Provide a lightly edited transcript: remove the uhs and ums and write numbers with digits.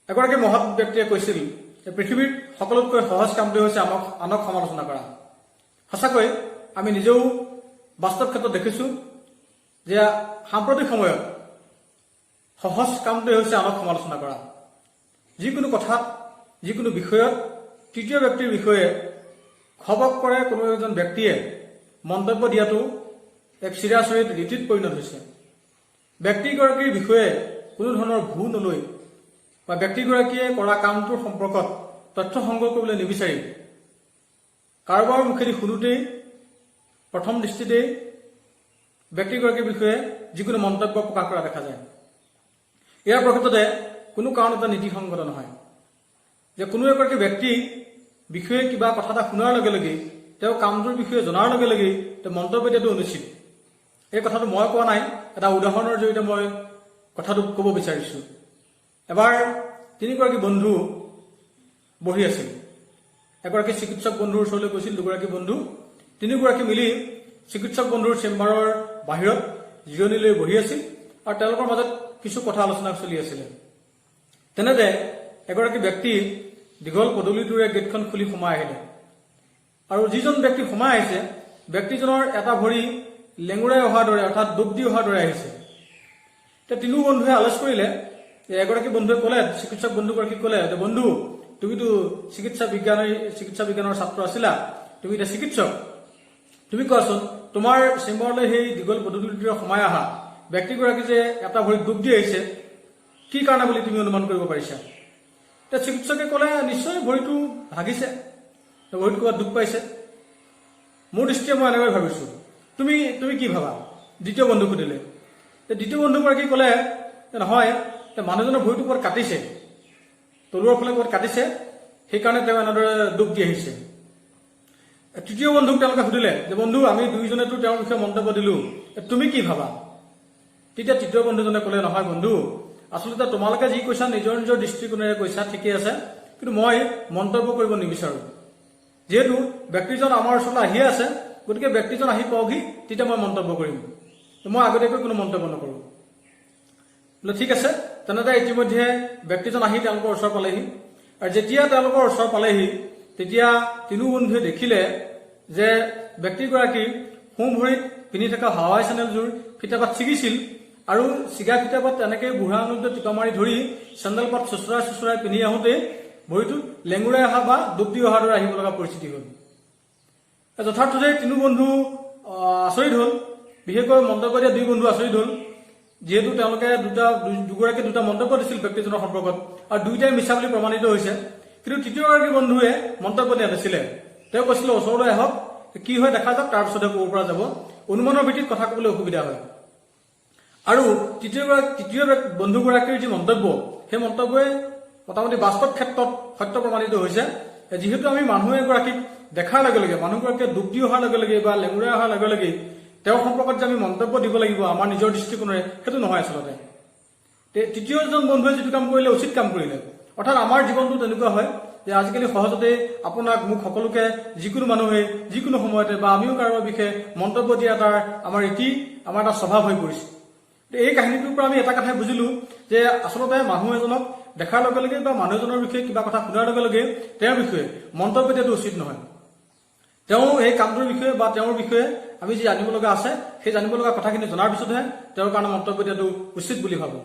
এগৰাকী মহৎ ব্যক্তিয়ে কৈছিল যে পৃথিৱীত সকলোতকৈ সহজ কামটোৱে হৈছে আমাক আনক সমালোচনা কৰা। সঁচাকৈ আমি নিজেও বাস্তৱ ক্ষেত্ৰত দেখিছোঁ যে সাম্প্ৰতিক সময়ত সহজ কামটোৱে হৈছে আনক সমালোচনা কৰা। যিকোনো কথাত, যিকোনো বিষয়ত তৃতীয় ব্যক্তিৰ বিষয়ে খবক কৰে কোনো এজন ব্যক্তিয়ে মন্তব্য দিয়াটো এক চিৰাচৰিত ৰীতিত পৰিণত হৈছে। ব্যক্তিগৰাকীৰ বিষয়ে কোনো ধৰণৰ ভূ নলৈ বা ব্যক্তিগৰাকীয়ে কৰা কামটোৰ সম্পৰ্কত তথ্য সংগ্ৰহ কৰিবলৈ নিবিচাৰি কাৰোবাৰ মুখেদি শুনোতেই প্ৰথম দৃষ্টিতেই ব্যক্তিগৰাকীৰ বিষয়ে যিকোনো মন্তব্য প্ৰকাশ কৰা দেখা যায়। ইয়াৰ প্ৰকৃততে কোনো কাৰণতে নীতিসংগত নহয় যে কোনো এগৰাকী ব্যক্তি বিষয়ে কিবা কথা এটা শুনাৰ লগে লগেই, তেওঁ কামটোৰ বিষয়ে জনাৰ লগে লগেই তেওঁ মন্তব্য দিয়াটো অনুচিত। এই কথাটো মই কোৱা নাই, এটা উদাহৰণৰ জৰিয়তে মই কথাটো ক'ব বিচাৰিছোঁ। এবাৰ তিনিগৰাকী বন্ধু বহি আছিল। এগৰাকী চিকিৎসক বন্ধুৰ ওচৰলৈ গৈছিল দুগৰাকী বন্ধু। তিনিগৰাকী মিলি চিকিৎসক বন্ধুৰ চেম্বাৰৰ বাহিৰত জিৰণি লৈ বহি আছিল আৰু তেওঁলোকৰ মাজত কিছু কথা আলোচনা চলি আছিলে। তেনেতে এগৰাকী ব্যক্তি দীঘল পদূলিটোৰে গেটখন খুলি সোমাই আহিলে আৰু যিজন ব্যক্তি সোমাই আহিছে, ব্যক্তিজনৰ এটা ভৰি লেঙুৰাই অহাৰ দৰে, অৰ্থাৎ ডুব দি অহাৰ দৰে আহিছে। এতিয়া তিনিও বন্ধুৱে আলোচ কৰিলে যে এগৰাকী বন্ধুৱে ক'লে, চিকিৎসক বন্ধুগৰাকীক ক'লে যে বন্ধু, তুমিতো চিকিৎসা বিজ্ঞানৰ ছাত্ৰ আছিলা, তুমি এতিয়া চিকিৎসক, তুমি কোৱাচোন, তোমাৰ চেম্বাৰলৈ সেই দীঘল পদূলিটোৰে সোমাই অহা ব্যক্তিগৰাকী যে এটা ভৰিত ডুব দি আহিছে, কি কাৰণে বুলি তুমি অনুমান কৰিব পাৰিছা? এতিয়া চিকিৎসকে ক'লে, নিশ্চয় ভৰিটো ভাগিছে, ভৰিত ক'ৰবাত দুখ পাইছে, মোৰ দৃষ্টিয়ে মই এনেকৈ ভাবিছো, তুমি কি ভাবা? দ্বিতীয় বন্ধুক সুধিলে। দ্বিতীয় বন্ধুগৰাকী ক'লে যে নহয়, মানুহজনৰ ভৰিটো ক'ৰবাত কাটিছে, তলুৱাৰ ফালে ক'ৰবাত কাটিছে, সেইকাৰণে তেওঁ এনেদৰে দুখ দি আহিছে। তৃতীয় বন্ধুক তেওঁলোকে সুধিলে যে বন্ধু, আমি দুইজনেতো তেওঁৰ বিষয়ে মন্তব্য দিলো, তুমি কি ভাবা? তেতিয়া তৃতীয় বন্ধুজনে ক'লে, নহয় বন্ধু, আচলতে তোমালোকে যি কৈছা নিজৰ নিজৰ দৃষ্টিকোণেৰে কৈছা, ঠিকেই আছে, কিন্তু মই মন্তব্য কৰিব নিবিচাৰো। যিহেতু ব্যক্তিজন আমাৰ ওচৰলৈ আহিয়ে আছে, গতিকে ব্যক্তিজন আহি পাওকহি, তেতিয়া মই মন্তব্য কৰিম, মই আগতীয়াকৈ কোনো মন্তব্য নকৰোঁ। বোলে ঠিক আছে। তেনেতে ইতিমধ্যে ব্যক্তিজন আহি তেওঁলোকৰ ওচৰ পালেহি আৰু যেতিয়া তেওঁলোকৰ ওচৰ পালেহি, তেতিয়া তিনিও বন্ধুৱে দেখিলে যে ব্যক্তিগৰাকীৰ সোঁ ভৰিত পিন্ধি থকা হাৱাই চেণ্ডেলযোৰ ফিতাপাত ছিগিছিল আৰু ছিগা ফিতাপাত তেনেকৈ বুঢ়া আঙুলিটোৱে টিপা মাৰি ধৰি চেণ্ডেলপাত চোচৰাই চোচৰাই পিন্ধি আহোঁতে ভৰিটোত লেঙুৰাই অহা বা ডুব দি অহাৰ দৰে আহিব লগা পৰিস্থিতি হ'ল। যথাৰ্থতে তিনিও বন্ধু আচৰিত হ'ল। বিশেষকৈ মন্তব্য দিয়া দুই বন্ধু আচৰিত হ'ল, যিহেতু তেওঁলোকে দুগৰাকীয়ে দুটা মন্তব্য দিছিল ব্যক্তিজনৰ সম্পৰ্কত আৰু দুইটাই মিছা বুলি প্ৰমাণিত হৈছে। কিন্তু তৃতীয়গৰাকী বন্ধুৱে মন্তব্য দিয়া নাছিলে। তেওঁ কৈছিলে, ওচৰলৈ আহক, কি হয় দেখা যাওক, তাৰপিছতহে ক'ব পৰা যাব, অনুমানৰ ভিত্তিত কথা ক'বলৈ অসুবিধা হয়। আৰু তৃতীয় বন্ধুগৰাকীৰ যি মন্তব্য, সেই মন্তব্যই মোটামুটি বাস্তৱ ক্ষেত্ৰত সত্য প্ৰমাণিত হৈছে। যিহেতু আমি মানুহ এগৰাকীক দেখাৰ লগে লগে, মানুহগৰাকীয়ে ডুব দি অহাৰ লগে লগে বা লেঙুৰাই অহাৰ লগে লগে তেওঁৰ সম্পৰ্কত যে আমি মন্তব্য দিব লাগিব আমাৰ নিজৰ দৃষ্টিকোণেৰে, সেইটো নহয় আচলতে। তৃতীয়জন বন্ধুৱে যিটো কাম কৰিলে, উচিত কাম কৰিলে। অৰ্থাৎ আমাৰ জীৱনটো তেনেকুৱা হয় যে আজিকালি সহজতে আপোনাক মোক সকলোকে যিকোনো মানুহে যিকোনো সময়তে বা আমিও কাৰোবাৰ বিষয়ে মন্তব্য দিয়া এটা আমাৰ ৰীতি, আমাৰ এটা স্বভাৱ হৈ পৰিছে। এই কাহিনীটোৰ পৰা আমি এটা কথাই বুজিলো যে আচলতে মানুহ এজনক দেখাৰ লগে লগে বা মানুহ এজনৰ বিষয়ে কিবা কথা শুনাৰ লগে লগে তেওঁৰ বিষয়ে মন্তব্য দিয়াটো উচিত নহয়। তেওঁ এই কামটোৰ বিষয়ে বা তেওঁৰ বিষয়ে আমি যি জানিব লগা আছে, সেই জানিব লগা কথাখিনি জনাৰ পিছতহে তেওঁৰ কাৰণে মন্তব্য দিয়াটো উচিত বুলি ভাবোঁ।